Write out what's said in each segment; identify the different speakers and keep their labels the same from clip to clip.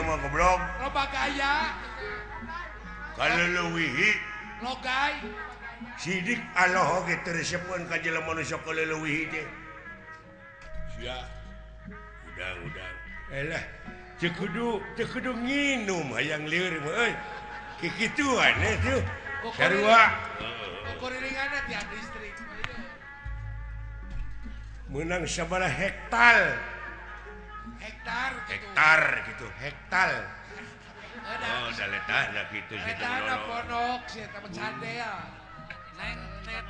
Speaker 1: mah goblok.
Speaker 2: Loba gaya.
Speaker 1: Kaleulewihi
Speaker 2: logai.
Speaker 1: Sidik Allah oge teu resepeun ka jelema nu sok kaleulewihi teh. Sia. Udang-udang. Elah, teu kudu nginum hayang lieur mah euy. Kikituan tuh. Sarua.
Speaker 2: Kokoriringanna tiap distrik.
Speaker 1: Menang sabaraha hektar.
Speaker 2: Hektar gitu.
Speaker 1: Hektar gitu, hektar. Oh, daletahna kitu sih teh.
Speaker 2: Letahna pondok sih teh candea.
Speaker 3: Nengnet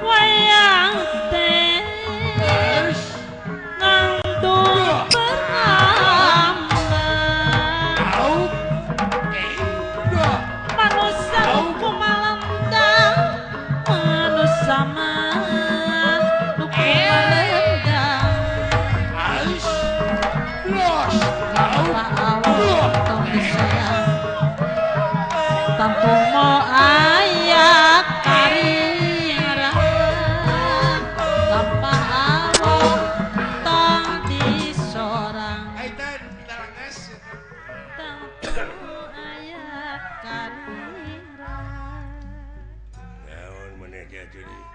Speaker 4: wayang teh ngandung peramba manusia kumalendang manusia mah nu kumalendang tantu mo aya karingrang lampah awong tong disorang tantu aya karingrang.
Speaker 1: Naon maneh jatuh deui?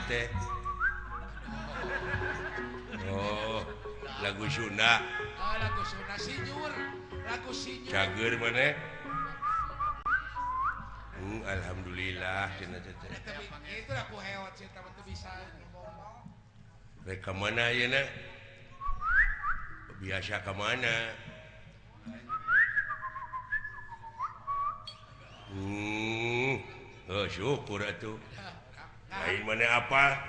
Speaker 1: Teh. Oh, lagu Sunda.
Speaker 2: Oh, lagu Sunda sinyur, lagu sinyur.
Speaker 1: Cager maneh? Alhamdulillah cenah teh.
Speaker 2: Itu lagu heot sih teh teu bisa ngomong.
Speaker 1: Rek ka mana ayeuna? Biasa ka mana? Oh, syukur atuh. Lain mana apa?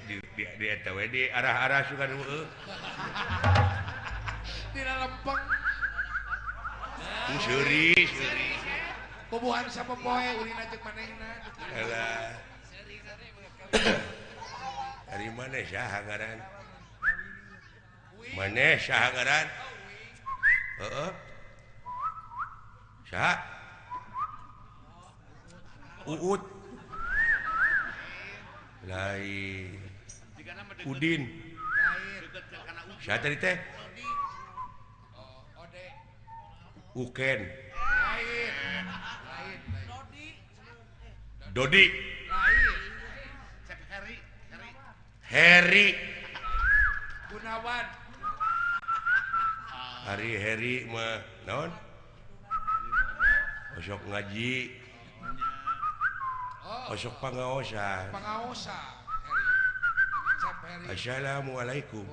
Speaker 1: Di eta we di arah-arah suka heueuh.
Speaker 2: Dina lempeng.
Speaker 1: Seuri, seuri.
Speaker 2: Kubuhan sapopoe ulina jeung manehna.
Speaker 1: Alah. Ari maneh saha ngaran? Maneh saha ngaran? Heeh. Saha? Uut. Lain Udin. Siapa tadi teh? Uken. Dodi. Heri.
Speaker 2: Gunawan.
Speaker 1: Hari Heri mah naon? Osok ngaji. Osok pangaosan.
Speaker 2: Pangaosan.
Speaker 1: Assalamualaikum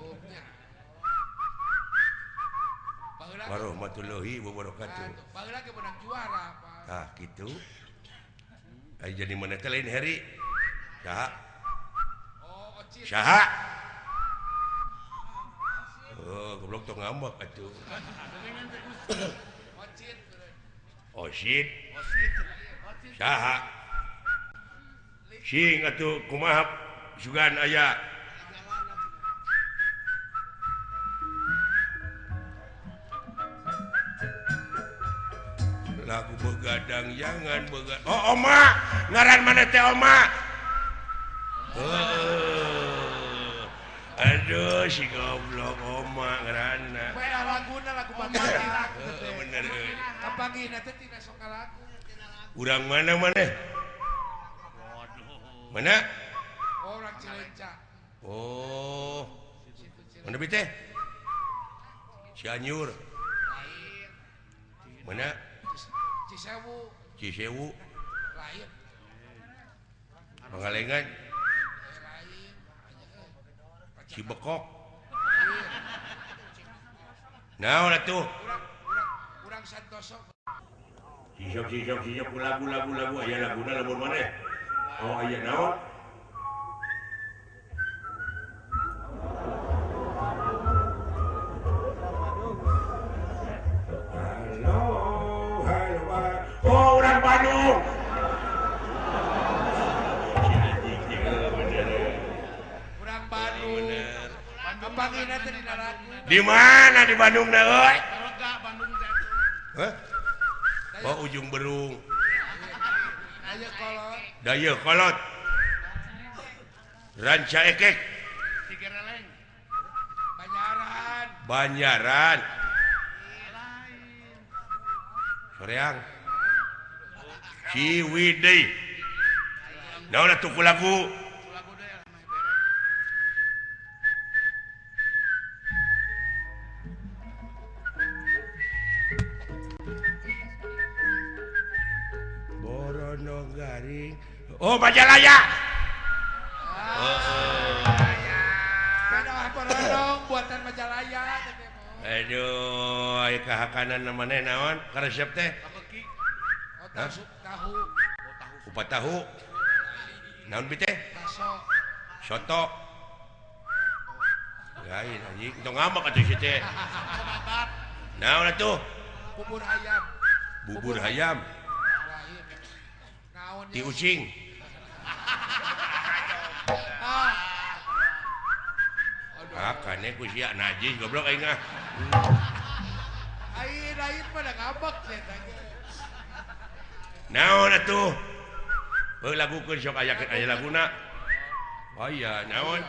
Speaker 1: warahmatullahi wabarakatuh.
Speaker 2: Baheula ge menang juara, Pak.
Speaker 1: Tah kitu. Ai jadi mana teh lain Heri? Saha?
Speaker 2: Oh, Ocit.
Speaker 1: Saha? Oh, goblok tong ngambek atuh.
Speaker 2: Ocit.
Speaker 1: Ocit. Saha? Sing atuh kumaha sugan aya. Lagu begadang jangan begadang. Oh, Oma, ngaran mana teh Oma? Oh. Aduh, si goblok Oma ngaranna.
Speaker 2: Bae laguna lagu bapakna lagu teh.
Speaker 1: Bener euy.
Speaker 2: Kapanggihna teh tina sok lagu.
Speaker 1: Urang mana maneh? Mana?
Speaker 2: Oh, orang Cileunca.
Speaker 1: Oh. Mana bi teh? Cianjur. Mana?
Speaker 2: Cisewu.
Speaker 1: Cisewu.
Speaker 2: Lain.
Speaker 1: Pangalengan.
Speaker 2: Lain.
Speaker 1: Cibekok. Naon atuh?
Speaker 2: Urang Santoso.
Speaker 1: Sisok sisok lagu lagu lagu aya laguna lamun maneh. Oh aya naon? Halo, halo. Oh urang Bandung.
Speaker 2: Urang Bandung. Kapanggihna teh dina lagu.
Speaker 1: Di mana di Bandung na euy? Hah? Oh Ujung Berung. Dayeuh Kolot. Ranca Ekek.
Speaker 2: Banyaran.
Speaker 1: Banyaran. Soreang. Ciwidey. Naon atuh ku lagu? Borono garing. Oh Majalaya.
Speaker 2: Sepeda Boronong buatan Majalaya.
Speaker 1: Aduh, aya kahakanan maneh naon? Karesep teh?
Speaker 2: Oh, tahu.
Speaker 1: Kupat tahu. Naon bi teh? Soto. Lain anjing, tong ngambek atuh si teh. Naon atuh?
Speaker 2: Bubur ayam.
Speaker 1: Bubur ayam. Ti ucing. Makane ku sia najis goblok aing ah.
Speaker 2: Aing mah da ngambek sia teh.
Speaker 1: Naon atuh? Heuh lagukeun sok aya aya laguna. Oh iya, naon?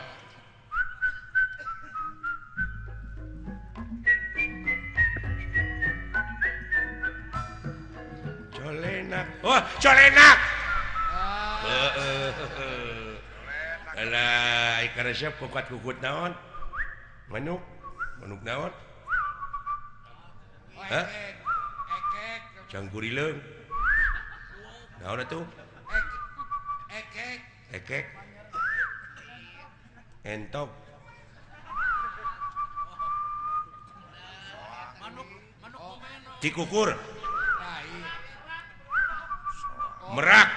Speaker 1: Colenak. Oh, colenak. Heeh. Alah, karesep kukat kukut naon? Manuk. Manuk naon? Hah?
Speaker 2: Ekek.
Speaker 1: Cangkurileung. Naon atuh?
Speaker 2: Ekek.
Speaker 1: Ekek. Entok.
Speaker 3: Manuk, manuk komeno.
Speaker 1: Tikukur. Merak.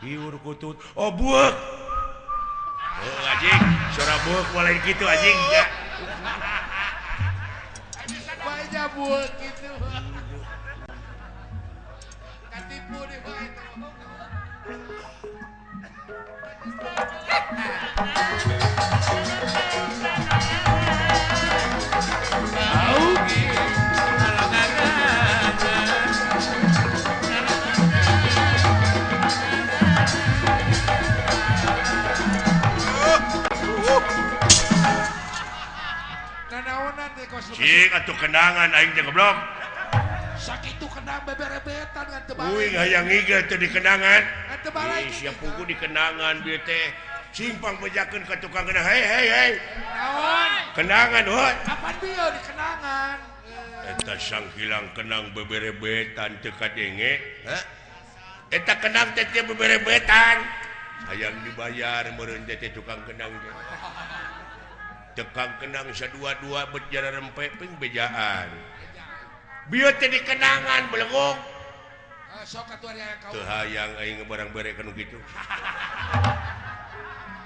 Speaker 1: Hiur kutut. Oh buek. Oh anjing, suara buek mulai gitu anjing.
Speaker 2: Banyak buek gitu. Katipu di bawah itu.
Speaker 1: Cik atuh kenangan aing teh goblok.
Speaker 2: Sakitu kenang beberebetan ngan teu balik.
Speaker 1: Uing hayang ngigel teh di kenangan.
Speaker 2: Ngan teu balik.
Speaker 1: Sia pugu di kenangan bieu teh. Simpang bejakeun ka tukang kenang. Hei hei hei.
Speaker 2: Naon?
Speaker 1: Kenangan heuh.
Speaker 2: Kapan bieu di kenangan?
Speaker 1: Eta sangkilang kenang beberebetan teu kadenge. Hah? Eta kenang teh teu beberebetan. Hayang dibayar meureun teh tukang kenang teh. Tekang kenang sadua-dua berjara rempek ping bejaan. Bieu teh di kenangan belegok.
Speaker 2: Sok atuh ari aya kau.
Speaker 1: Teu hayang aing barang bere kanu kitu.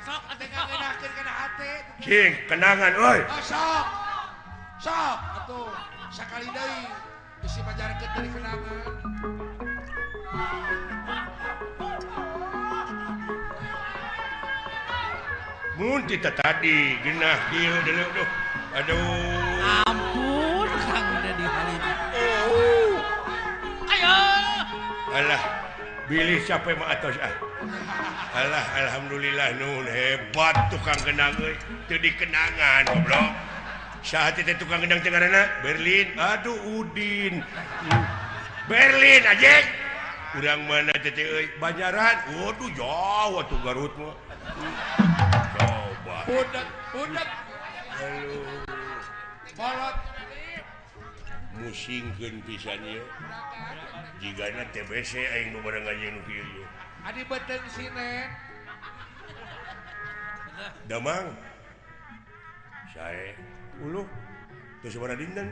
Speaker 2: Sok atuh ngeunahkeun kana hate.
Speaker 1: Cing, kenangan euy.
Speaker 2: Oh, sok. Sok atuh sakali deui bisi majarkeun dari kenangan.
Speaker 1: Mun tita tadi genah kieu deuleu duh. Aduh.
Speaker 3: Ampun Kang udah di Halim. Ayo.
Speaker 1: Alah, bilih siapa mah atos ah. Alah, alhamdulillah nuhun hebat tukang kenang euy. Teu dikenangan goblok. Saha teh tukang kendang teh ngaranna? Berlin. Aduh Udin. Berlin anjing. Urang mana teh euy? Banjaran. Waduh jauh atuh Garut mah. Coba.
Speaker 2: Budak, budak.
Speaker 1: Aduh.
Speaker 2: Bolot.
Speaker 1: Musingkeun pisan ieu. Jigana TBC aing nu bareng anjeun nu kieu ieu.
Speaker 2: Adi beuteung sinen.
Speaker 1: Damang sae uluh teu sabaraha dinten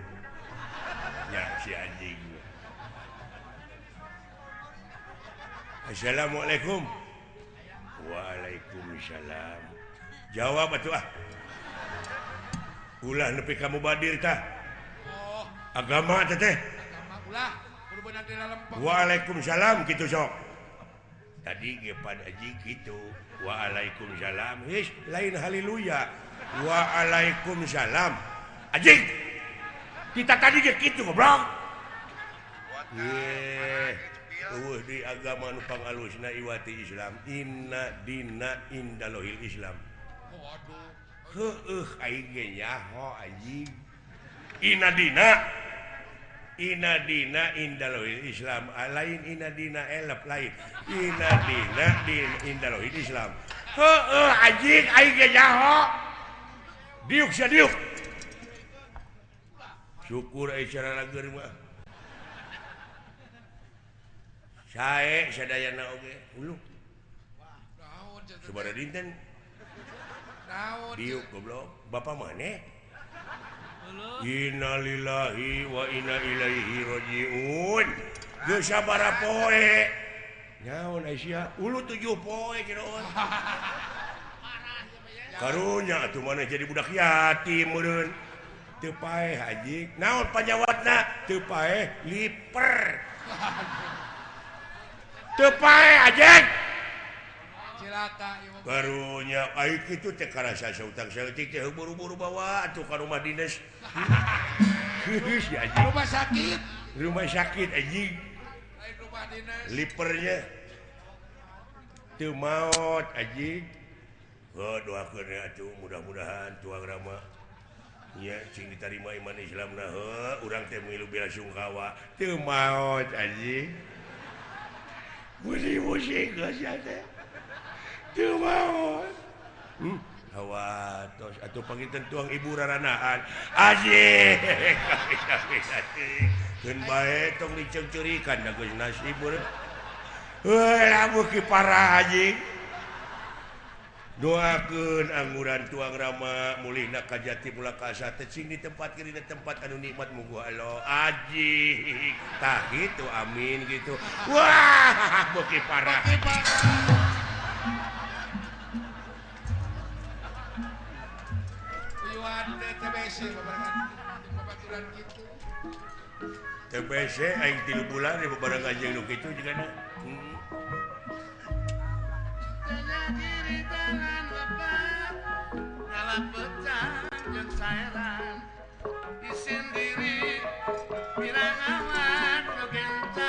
Speaker 1: nya si anjing. Assalamualaikum. Waalaikumsalam. Jawab atuh ah. Ulah nepi ka mubadir tah. Agama teh teh.
Speaker 2: Agama ulah kudu beunang di lalempeng.
Speaker 1: Waalaikumsalam kitu sok. Tadi ge pan haji kitu. Waalaikumsalam. His lain haleluya. Waalaikumsalam. Anjing. Kita tadi ge kitu goblok. Ye. Eueuh di agama nu pangalusna iwati Islam. Inna dina indalohil Islam.
Speaker 2: Waduh.
Speaker 1: Heueuh aing ge nyaho anjing. Inna dina Inna dina indalohil Islam. Lain inna dina elep lain. Inna dina din indalohil Islam. Heueuh anjing aing ge nyaho. Diuk sia diuk. Syukur ai cara lager mah. Sae sadayana oge uluh. Sabaraha dinten? Diuk goblok. Bapak maneh? Innalillahi wa inna ilaihi rajiun. Geus sabaraha poe? Naon ai sia? Ulu 7 poe cenah. Karunya atuh maneh jadi budak yatim meureun. Teu paeh haji. Naon panyawatna? Teu paeh liper. Teu paeh anjing.
Speaker 2: Cilaka ieu.
Speaker 1: Karunya ai kitu teh karasa sautang saeutik teh buru-buru bawa atuh ka rumah dinas. Geus ya anjing.
Speaker 2: Rumah sakit.
Speaker 1: Rumah sakit anjing.
Speaker 2: Lain rumah dinas.
Speaker 1: Lipernya teu maot anjing. Heuh doakeun atuh mudah-mudahan tuang rama. Nya cing ditarima iman Islamna heuh urang teh milu bela sungkawa teu maot anjing. Musing-musing geus sia teh. Teu maot. Hawa tos atuh panginten tuang ibu raranaan. Anjing. Keun bae tong diceungceurikan da geus nasib meureun. Heuh lamun ki parah anjing. Doakeun angguran tuang rama mulihna ka jati mula ka asa teh cing ditempatkeun dina tempat anu nikmat muga Allah. Anjing. Tah kitu amin gitu. Wah, beuki parah.
Speaker 2: Uyuan teh TBC babarengan babaturan kitu.
Speaker 1: TBC aing 3 bulan babareng anjing nu kitu jigana.
Speaker 3: Kiri tangan lepat, ngalapet